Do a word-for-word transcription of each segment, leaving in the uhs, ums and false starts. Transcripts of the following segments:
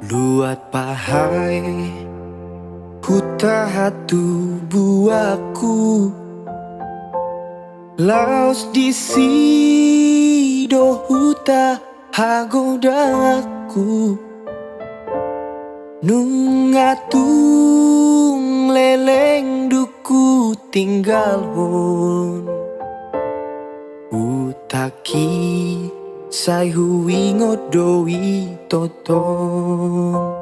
Luat pahai huta hatubuanku, laos disi do huta hagodanganku. Nunga tung leleng do hutinggalhon hutangki, sai huingot do i tongtong.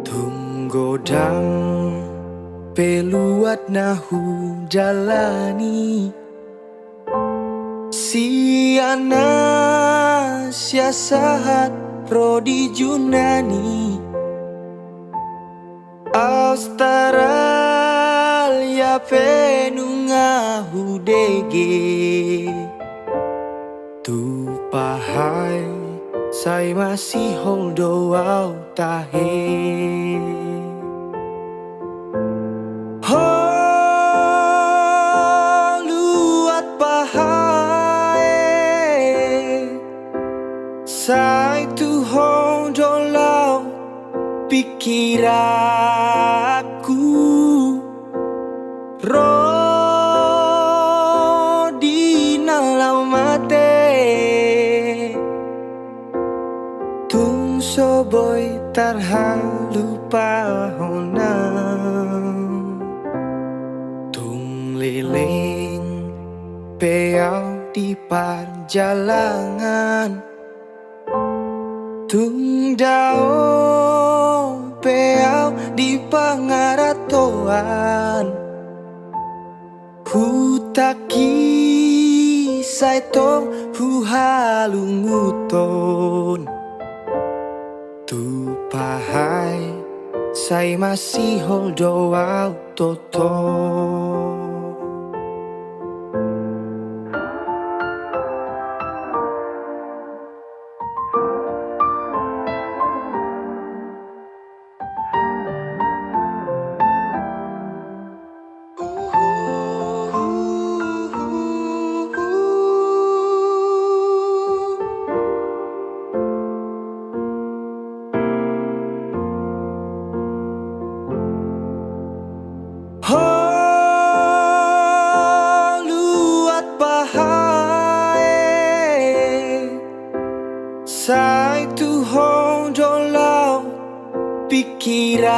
Tung godang pe luat na hujalani, sian na sia sahat ro di Junani. Australia pe nunga hudege, tu pahai sai masihol do au tahe. Ho luat pahai, sai tu ho do laho pikiranku, ro di na laho mate. Tung so boi tarhalupahon au, tung leleng pe au di parjalangan, tung dao pe au di pangaratoan. Hutangki sai tong huhalunguthon, tu pahai sai masihol do au tongtong. Ho luat pahai, sai tu ho do laho pikiranku,